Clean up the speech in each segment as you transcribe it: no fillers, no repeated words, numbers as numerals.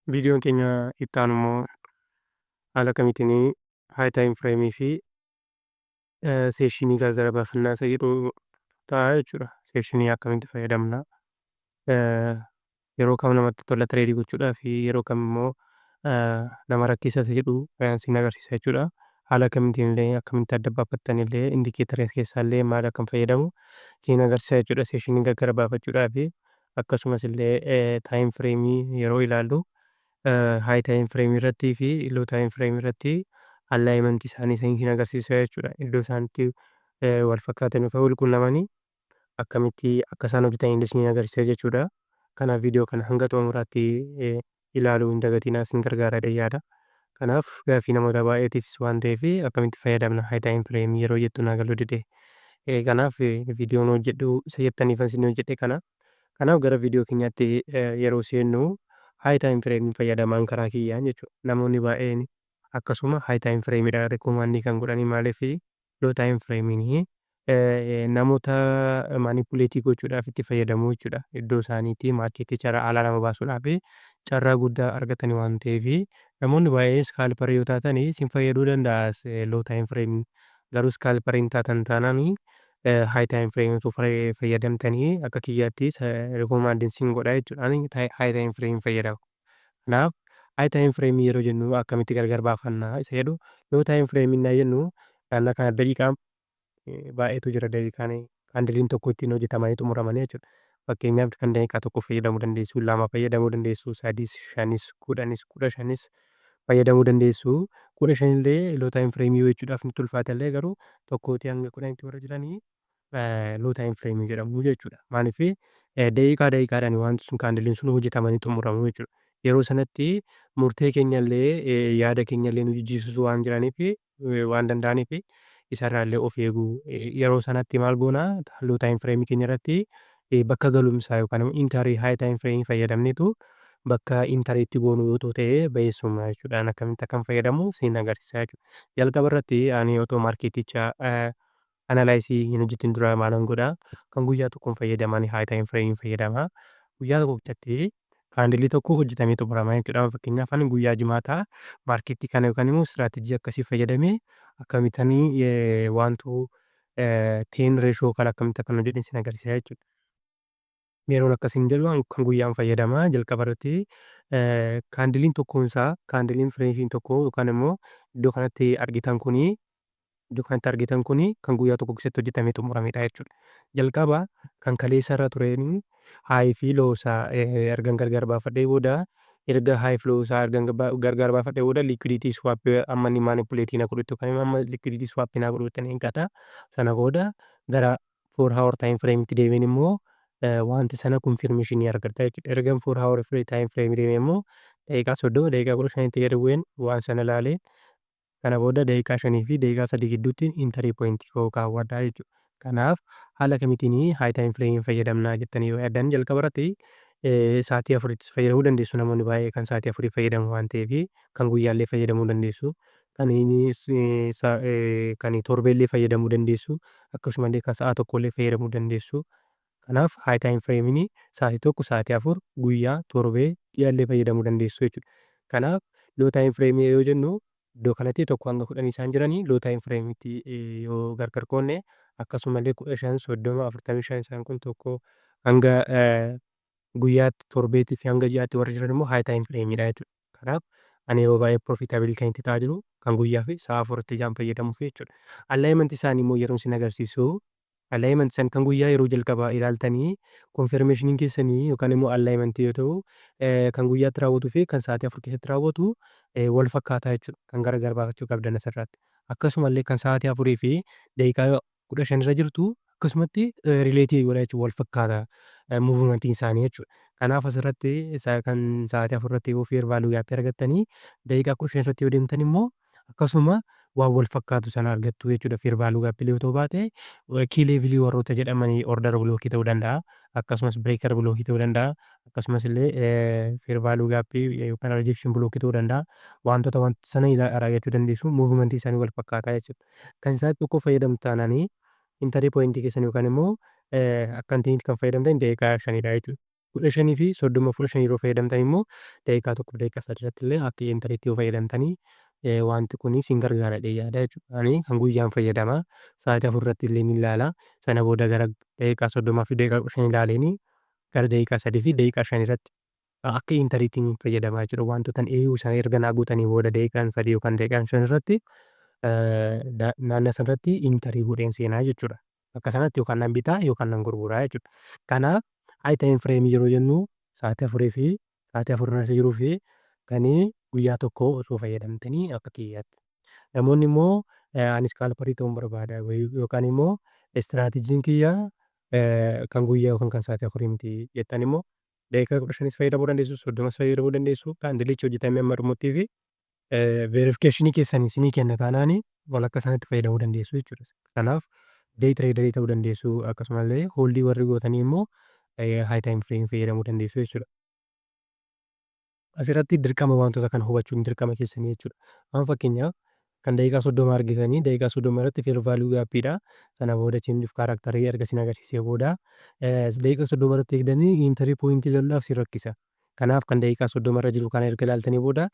Viidiyoon keenya itti aanu immoo haala kamiitiin high time frame fi session gargar baafannaa isa jedhu ta'a jechuudha. Session akkamitti fayyadamna? Yeroo kam namatti tola trade gochuudhaa fi yeroo kam immoo nama rakkisa isa jedhu sin agarsiisa jechuudha. Haala kamiitiin illee, akkamitti adda baafattan illee, indicator keessaa illee maal akkam fayyadamu sin agarsiisa jechuudha. Session gargar baafachuudhaa fi akkasumas illee time frame yeroo ilaallu high time frame irrattii fi low time frame irratti alignment isaanii sin agarsiisa jechuudha. Iddoo isaan itti wal fakkaatan yookaan wal quunnamanii akkamitti akka isaan hojjetan illee sin agarsiisa jechuudha. Kanaaf viidiyoo kana hanga xumuraatti ilaaluu hin dagatinaa, sin gargaara jedhee yaada. Kanaaf gaaffii namoota baay'eetiifis waan ta'eef, akkamitti fayyadamna high time frame yeroo jettu naa galuu dide. Kanaaf viidiyoon hojjedhu isa jettaniif isin hojjedhe kana. Kanaaf gara viidiyoo keenyaatti yeroo seennu, high time frame fayyadamaan karaa kiyyaan jechuudha. Namoonni baay'een akkasuma high time frame dha recommend kan godhanii. Maaliif? Low time frame namoota manipulate gochuudhaaf itti fayyadamu jechuudha. Iddoo isaaniitti market alaa nama baasuudhaaf carraa guddaa argatanii waan ta'eef, namoonni baay'een scalper yoo taatan isin fayyaduu danda'a low time frame. Garuu scalper hin taatan taanaan, high time frame osoo fayyadamtanii akka kiyyaatti recommend sin godha jechuudha. Ani high time frame fayyadama. Kanaaf high time frame yeroo jennu akkamitti gargar baafannaa isa jedhu. Low time frame innaa jennu naannoo kana daqiiqaa baay'eetu jira, daqiiqaan candleiin tokko ittiin hojjetamanii xumuramanii jechuudha. Fakkeenyaaf kan daqiiqaa 1 fayyadamuu dandeessu, 2 fayyadamuu dandeessu, sadis, shanis, 10s, 15s fayyadamuu dandeessu. 15 illee low time frame jechuudhaaf nutti ulfaata illee, garuu 1tii hanga 10tti warra jiranii low time frame jedhamu jechuudha. Maaliif? Daqiiqaa daqiiqaadhaan wanti sun, candleiin sun hojjetamanii xumuramu jechuudha. Yeroo sanatti murtee keenyallee, yaada keenyallee nu jijjiirsisuu waan jiraniif, waan danda'aniif, isarraallee of eeguu. Yeroo sanatti maal goonaa? Low time frame keenya irratti bakka galumsaa yookaan immoo entry high time frame fayyadamneetu bakka entry itti goonu yoo ta'e bayeessummaa jechuudha. Akkamitti akkan fayyadamu siin agarsiisa jechuudha. Jalqaba irratti ani otoo marketicha analyze hin hojjetin dura maalan godhaa? Kan guyyaa tokkoon fayyadaman high time frame fayyadama. Guyyaa tokkochatti candle tokko hojjetamee xumurama jechuudha. Fakkeenyaaf ani guyyaa Jimaataa market kana yookaan immoo strategy akkasii fayyadamee akkamitanii 1 to 10 ratio kana akkamitti akkan hojjedhe sin agarsiisa jechuudha. Yeroon akkasiin jedhu kan guyyaan fayyadama. Jalqaba irratti candleiin tokkoon isaa, candleiin freshiin tokko yookaan immoo iddoo kanatti argitan kuni kan guyyaa tokko keessatti hojjetamee xumuramedha jechuudha. Jalqaba kan kaleessa irra tureen high fi low isaa ergan gargar baafadhee booda, erga high fi low isaa ergan gargar baafadhee booda, liquidity sweep amma inni manipulate na godhutti yookaan immoo amma liquidity sweep na godhutti ni eeggata. Sana booda gara 4 hour time frameitti deebiin immoo wanti sana confirmation argata jechuudha. Ergan 4 hour time frame deemee immoo daqiiqaa 30, daqiiqaa 15tti gadi bu'een waan sana ilaalee, kana booda daqiiqaa 5 fi daqiiqaa 3 gidduutti entry point koo kaawwadhaa jechuudha. Kanaaf haala kamiitiin high time frame fayyadamnaa jettanii yoo yaaddan, jalqaba irratti sa'aatii 4tti fayyadamuu dandeessu. Namoonni baay'ee kan sa'aatii 4 fayyadamu waan ta'eef, kan guyyaallee fayyadamuu dandeessu. Kan torbeellee fayyadamuu dandeessu, akkasumallee kan sa'a tokkollee fayyadamuu dandeessu. Kanaaf high time frameiin sa'aatii 1, sa'aatii 4, guyyaa, torbee, ji'allee fayyadamuu dandeessu jechuudha. Kanaaf low time frame yoo jennu, iddoo kanatti 1 hanga 10 isaan jiranii low time frameitti yoo gargar qoodne, akkasumallee 15, 30, 45 isaan kun 1 hanga guyyaatti, torbeetii fi hanga ji'aatti warri jiran immoo high time frameiidha jechuudha. Kanaaf ani yeroo baay'ee profitable kan itti ta'aa jiru kan guyyaa fi sa'a 4tti ijaan fayyadamuuf jechuudha. Alignment isaanii immoo yeroo isin agarsiisu, alignment isaan kan guyyaa yeroo jalqabaa ilaaltanii, confirmationiin keessanii yookaan immoo alignment yoo ta'u, kan guyyaatti raawwatuu fi kan sa'aatii 4 keessatti raawwatu wal fakkaataa jechuudha. Kan gargar baafachuu qabdan asirratti. Akkasumallee kan sa'aatii 4 fi daqiiqaa 15 irra jirtu akkasumatti relate godha jechuudha, wal fakkaata movementiin isaanii jechuudha. Kanaaf asirratti kan sa'aatii 4 irratti yoo fair value gap argattanii, daqiiqaa 15 irratti yoo deemtan immoo akkasuma waan wal fakkaatu sana argattu jechuudha. Fair value gap yoo ta'uu baate, key level warroota jedhamanii order block ta'uu danda'a. Akkasumas breaker block ta'uu danda'a. Akkasumas illee fair value gap yookaan rejection block ta'uu danda'a. Wantoota wanta sana argachuu dandeessu, movement isaanii wal fakkaataa jechuudha. Kan sa'aatii 1 fayyadamtu taanaanii, entry point keessan yookaan immoo akka kan fayyadamtan daqiiqaa 5dha jechuudha. 15:30 15 yeroo fayyadamtan immoo daqiiqaa 1 daqiiqaa 3 irratti illee akka entryitti yoo fayyadamtanii wanti kun isin gargaara jedhee yaada jechuudha. Ani kan guyyaan fayyadama. Sa'aatii 4 irratti illee ni ilaala. Sana booda gara daqiiqaa 30 fi daqiiqaa 15 ilaaleenii gara daqiiqaa 3 fi daqiiqaa 5 irratti akka entryitti ni fayyadama jechuudha. Wantoota eeyuu sana erga naa guutanii booda daqiiqaan 3 yookaan daqiiqaan 5 irratti naannoo sanarratti entry godheen seenaa jechuudha. Akka sanatti yookaan nan bitaa yookaan nan gurguraa jechuudha. Kanaaf, high time frame yeroo jennu sa'aatii 4 fi sa'aatii 4 irra jiruu fi kan guyyaa tokko osoo fayyadamtanii akka kiyyaatti. Namoonni immoo ani scalperii ta'uun barbaada yookaan immoo strategyn kiyya kan guyyaa yookaan kan sa'aatii 4 miti jettan immoo daqiiqaa 15s fayyadamuu dandeessu, 30s fayyadamuu dandeessu. Candleichi hojjetamee amma dhumuttii fi verificationii keessanii isinii kenna taanaani walakka sanatti fayyadamuu dandeessu jechuudha. Kanaaf, day traderii ta'uu dandeessu, akkasumallee holdii warri gootanii immoo high time frame fayyadamuu dandeessu jechuudha. Asirratti dirqama wantoota kana hubachuun dirqama keessanii jechuudha. Amma fakkeenyaaf, kan daqiiqaa 30 argitanii, daqiiqaa 30 irratti fair value gapiidha. Sana booda change of characterii erga isin agarsiisee booda daqiiqaa 30 irratti eegdanii entry pointii galuudhaaf si rakkisa. Kanaaf, kan daqiiqaa 30 irra jiru kana erga ilaaltanii booda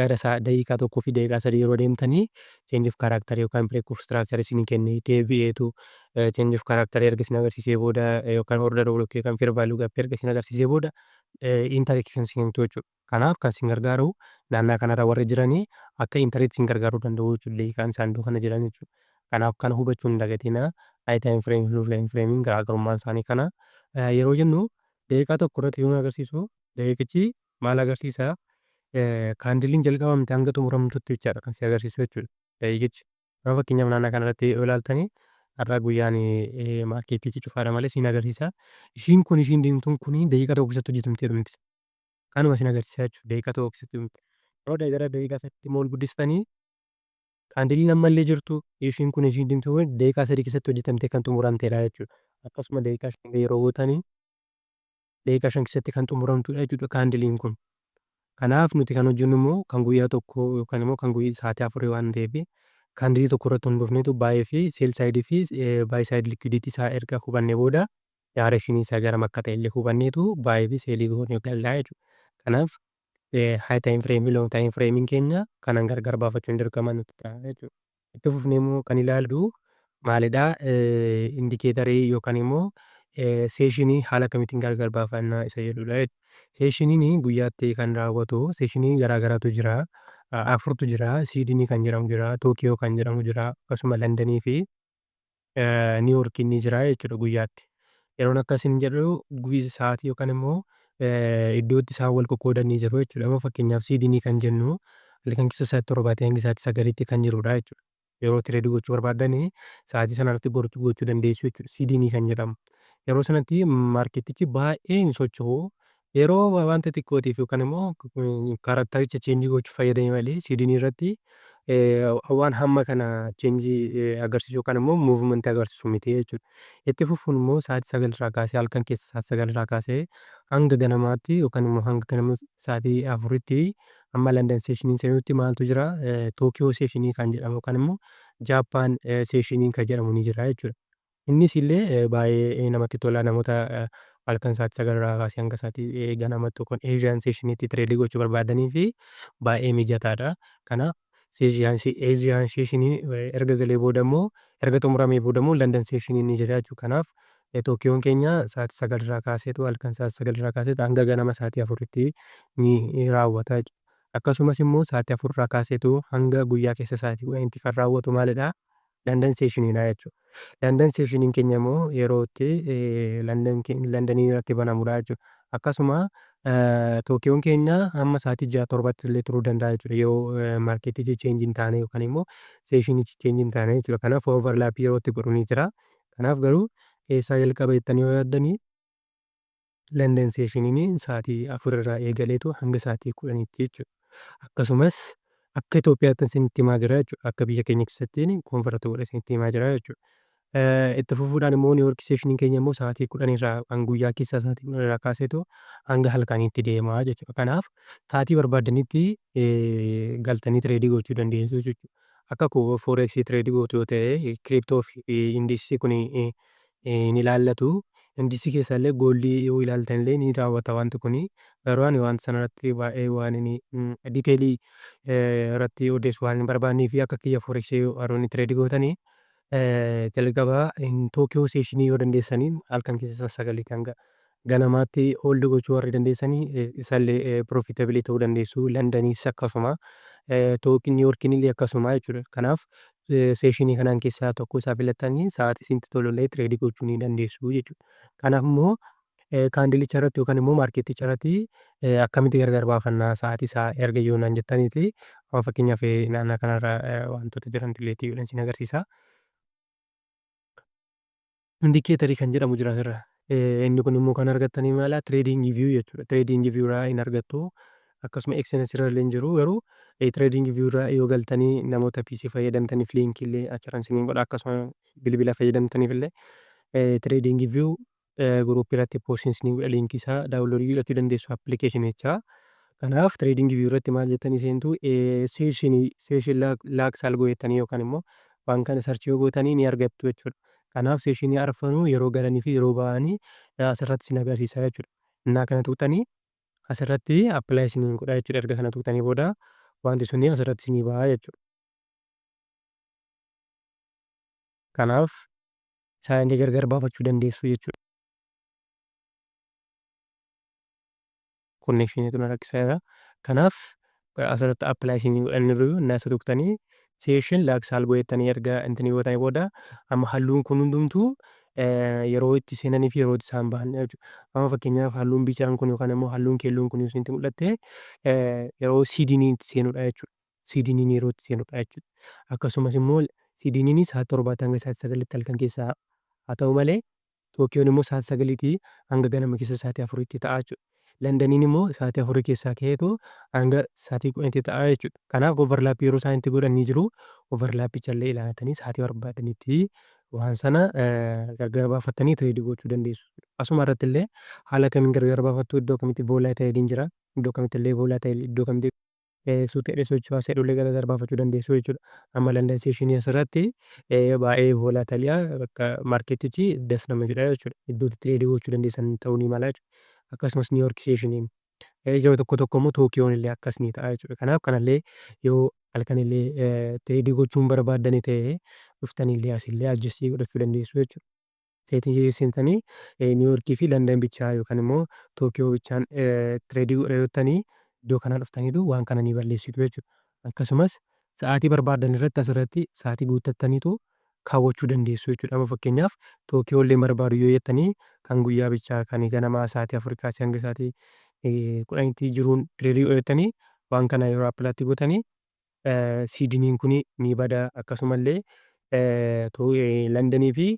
gara daqiiqaa 1 fi daqiiqaa 3 yeroo deemtanii change of characterii yookaan break of structure isinii kennee deebi'eetu change of characterii erga isin agarsiisee booda yookaan order block yookaan fair value gapii erga isin agarsiisee booda entry kan isin himtu jechuudha. Kanaaf, kan isin gargaaru naannaa kanarra warri jiranii akka entryitti isin gargaaruu danda'u jechuudha. Daqiiqaan isaan iddoo kana jiran jechuudha. Kanaaf, kana hubachuu hin dagatinaa. High time frame fi low time frameiin garaagarummaan isaanii kana yeroo jennu, daqiiqaa 1 irratti yoo agarsiisu, daqiiqichi maal agarsiisa? Candleiin jalqabamte hanga xumuramtutti jechaadha kan si agarsiisu jechuudha daqiiqichi. Amma fakkeenyaaf, naannoo kanarratti yoo ilaaltanii, har'a guyyaan marketichi cufaadha malee siin agarsiisa. Ishiin kun, ishiin diimtuun kun daqiiqaa 1 keessatti hojjetamtee dhumti. Kanuma isin agarsiisa jechuudha, daqiiqaa 1 keessatti dhumti. Yeroo gara daqiiqaa 3tti immoo ol guddistanii, candleiin ammallee jirtu, ishiin kun, ishiin diimtuun kun daqiiqaa 3 keessatti hojjetamtee kan xumuramtedha jechuudha. Akkasuma daqiiqaa 5 yeroo gootanii, daqiiqaa 5 keessatti kan xumuramtudha jechuudha candleiin kun. Kanaaf, nuti kan hojjennu immoo kan guyyaa tokkoo yookaan immoo kan guyyaa sa'aatii 4 waan ta'eef, candleii tokko irratti hundoofneetu buy fi sell sideii fi buy side liquidity isaa erga hubannee booda directionii isaa garam akka ta'e illee hubanneetu buy fi sellii goonee gallaa jechuudha. Kanaaf, high time frameii, low time frameiin keenya kanan gargar baafachuun dirqama nutti ta'a jechuudha. Itti fufnee immoo kan ilaallu maalidhaa? Indicatorii yookaan immoo sessionii haala kamiitiin gargar baafannaa isa jedhudha jechuudha. Sessioniin guyyaatti kan raawwatu sessionii garaa garaatu jira. Afurtu jira. Sydney kan jedhamu jira, Tokyo kan jedhamu jira, akkasuma Londonii fi New Yorkiin ni jira jechuudha guyyaatti. Yeroon akkasiin jedhu sa'aatii yookaan immoo iddootti isaan wal qoqqoodan ni jiru jechuudha. Amma fakkeenyaaf, Sydney kan jennu halkan keessa sa'aatii 7 hanga sa'aatii 9tti kan jirudha jechuudha. Yeroo tradeii gochuu barbaaddanii sa'aatii sanarratti gochuu dandeessu jechuudha. Sydney kan jedhamu. Yeroo sanatti marketichi baay'ee hin socho'u. Yeroo wanta xiqqootiif yookaan immoo charactericha changeii gochuuf fayyadame malee Sydney irratti waan hamma kana changeii agarsiisu yookaan immoo movementii agarsiisu miti jechuudha. Itti fufuun immoo sa'aatii 9 irraa kaasee, halkan keessa sa'aatii 9 irraa kaasee hanga ganamaatti yookaan immoo hanga ganama sa'aatii 4tti, hamma London sessioniin seenutti maaltu jira? Tokyo sessionii kan jedhamu yookaan immoo Japan sessionii kan jedhamu ni jira jechuudha. Innis illee baay'ee namatti tola. Namoota halkan sa'aatii 9 irraa kaasee hanga sa'aatii ganamatti yookaan Asian sessioniitti tradeii gochuu barbaadanii fi baay'ee mijataadha. Kanaaf, Asian sessionii erga galee booda immoo, erga xumuramee booda immoo London sessioniin ni jira jechuudha. Kanaaf, Tokyoon keenya sa'aatii 9 irraa kaaseetu, halkan sa'aatii 9 irraa kaaseetu hanga ganama sa'aatii 4tti ni raawwata jechuudha. Akkasumas immoo sa'aatii 4 irraa kaaseetu hanga guyyaa keessa sa'aatii 10tti kan raawwatu maalidhaa? London sessioniidha jechuudha. London sessioniin keenya immoo yeroo itti Londonii irratti banamudha jechuudha. Akkasuma Tokyoon keenya hamma sa'aatii 6 7tti illee turuu danda'a jechuudha. Yeroo marketichi changeii hin taane yookaan immoo sessionichi changeii hin taane jechuudha. Kanaaf, overlapii yeroo itti godhu ni jira. Kanaaf garuu eessaa jalqaba jettanii yoo yaaddanii, London sessioniin sa'aatii 4 irraa eegaleetu hanga sa'aatii 10tti jechuudha. Akkasumas akka Itoophiyaatti isinitti himaa jira jechuudha. Akka biyya keenya keessatti convert godhee isinitti himaa jira jechuudha. Itti fufuudhaan immoo New York sessioniin keenya immoo sa'aatii 10 irraa kan guyyaa keessaa sa'aatii 10 irraa kaaseetu hanga halkaniitti deema jechuudha. Kanaaf, sa'aatii barbaaddanitti galtanii tradeii gochuu dandeessu jechuudha. Akka koo forexii tradeii gootu yoo ta'e, crypto fi indexii kun hin ilaallatu. Indisii keessaa illee goldii yoo ilaaltan illee ni raawwata wanti kuni. Garuu ani wanta sanarratti baay'ee waan inni detailii irratti odeessuu waan hin barbaannee fi akka kiyya forexii warroonni trade gootanii jalqaba Tokyo sessionii yoo dandeessanii halkan keessa 9 hanga ganamaatti hold gochuu warri dandeessanii isallee profitable ta'uu dandeessu. Londoniis akkasuma, New Yorkiin illee akkasuma jechuudha. Kanaaf sessionii kanaan keessaa tokko isaa filattanii sa'aatii isinitti tolullee trade gochuu ni dandeessu jechuudha. Kanaaf immoo candleicha irratti yookaan immoo marketicha irratti akkamitti gargar baafannaa sa'aatii isaa erga yoo naan jettaniiti, amma fakkeenyaaf naannoo kanarra wantoota jiran illeetii godhan isin agarsiisa. Indicatorii kan jedhamu jira asirra. Inni kun immoo kan argattanii maala, TradingView jechuudha. TradingView irraa hin argattu. Akkasuma Exness irra illee hin jiru, garuu TradingView irraa yoo galtanii namoota PC fayyadamtaniif linkii illee achirraan isiniin godha, akkasuma bilbila fayyadamtaniif illee TradingView groupii irratti postiin isiniin godha, linkii isaa downloadii godhachuu dandeessu applicationichaa. Kanaaf TradingView irratti maal jettanii seentu? Sessionii session locks algo jettanii yookaan immoo waan kana searchii yoo gootanii ni argattu jechuudha. Kanaaf sessionii arfanuu yeroo galanii fi yeroo ba'anii asirratti isin agarsiisa jechuudha. Innaa kana tuqxanii asirratti apply isiniin godha jechuudha. Erga kana tuqxanii booda wanti suni asirratti isinii ba'a jechuudha. Kanaaf isaanillee gargar baafachuu dandeessu jechuudha. Connectioniitu na rakkisaa jira. Kanaaf asirratti apply isinii godhaniiru. Innaa isa tuqxanii session locks algo jettanii erga intinii gootanii booda amma halluun kun hundumtuu yeroo itti seenanii fi yeroo itti isaan bahan jechuudha. Amma fakkeenyaaf halluun bicaan kun yookaan immoo halluun keelloon kun yoo isinitti mul'atte yeroo Sydneyiin itti seenudha jechuudha. Sydneyiin yeroo itti seenudha jechuudha. Akkasumas immoo Sydneyiin sa'aatii 7 hanga sa'aatii 9tti halkan keessaa haa ta'u malee, Tokyoon immoo sa'aatii 9 hanga ganama keessa sa'aatii 4tti ta'a jechuudha. Londoniin immoo sa'aatii 4 keessaa ka'eetu hanga sa'aatii 10tti ta'a jechuudha. Kanaaf overlapii yeroo isaan itti godhan ni jiru. Overlapicha illee ilaalatanii sa'aatii barbaadanitti waan sana gargar baafattanii trade gochuu dandeessu. Asuma irratti illee haala kamiin gargar baafattu? Iddoo kamitti volatiliin jira, iddoo kamitti illee volatile, iddoo kamitti suuta socho'aa jedhullee gargar baafachuu dandeessu jechuudha. Amma London sessionii asirratti baay'ee volatiliyaa bakka marketichi das nama jedha jechuudha. Iddoo itti trade gochuu dandeessan ta'uu ni mala jechuudha. Akkasumas New York sessioniin yeroo tokko tokko immoo Tokyoon illee akkas ni ta'a jechuudha. Kanaaf kanallee yoo halkan illee trade gochuun barbaaddanii ta'e dhuftanii illee asillee adjustii godhachuu dandeessu jechuudha. Settingii seentanii New Yorkii fi London bichaa yookaan immoo Tokyo bichaan trade godha yoo jettanii iddoo kana dhuftaniitu waan kana ni balleessitu jechuudha. Akkasumas sa'aatii barbaadan irratti asirratti sa'aatii guuttattaniitu kaawwachuu dandeessu jechuudha. Amma fakkeenyaaf Tokyo illee barbaadu yoo jettanii kan guyyaa bichaa kan ganamaa sa'aatii 4 kaasee hanga sa'aatii 10tti jiruun trade godha jettanii waan kana yeroo applytti gootanii Sydneyiin kun ni bada, akkasumallee Londonii fi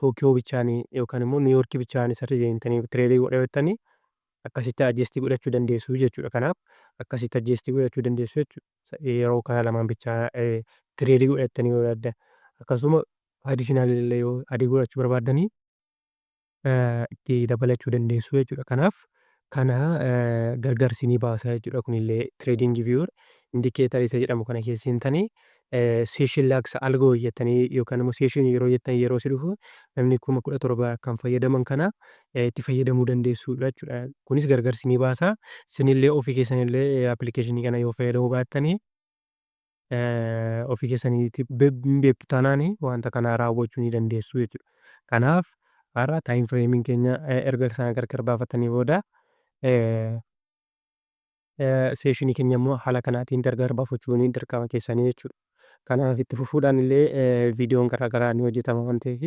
Tokyo bichaan yookaan immoo New Yorkii bichaan sirrii deemtanii trade godha yoo jettanii akkasitti adjustii godhachuu dandeessu jechuudha. Kanaaf akkasitti adjustii godhachuu dandeessu jechuudha. Yeroo kana lamaan bichaa trade godhattanii yoo yaaddan. Akkasuma additional illee yoo adii godhachuu barbaaddanii itti dabalachuu dandeessu jechuudha. Kanaaf kana gargar isinii baasa jechuudha. Kunillee TradingView indicator isa jedhamu kana keessa seentanii session locks algo jettanii yookaan immoo session yeroo jettan yeroo si dhufu namni 17,000 kan fayyadaman kana itti fayyadamuu dandeessudha jechuudha. Kunis gargar isinii baasa. Isinillee ofii keessanillee applicationii kana yoo fayyadamuu baattanii ofii keessaniitti hin beektu taanaan wanta kana raawwachuu ni dandeessu jechuudha. Kanaaf har'a time frameiin keenya erga isaan gargar baafatanii booda sessionii keenya immoo haala kanaatiin gargar baafachuun dirqama keessanii jechuudha. Kanaaf itti fufuudhaan illee viidiyoon garaa garaa ni hojjetama waan ta'eef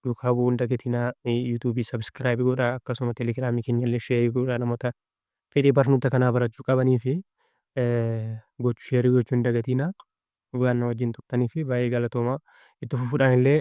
duukaa bu'uu hin dagatinaa. YouTubeii subscribe godhaa, akkasuma Telegramii keenya illee share godhaa, namoota fedhii barnoota kanaa barachuu qabanii fi share gochuu hin dagatinaa. Waan na wajjin turtanii fi baay'ee galatoomaa. Itti fufuudhaan illee.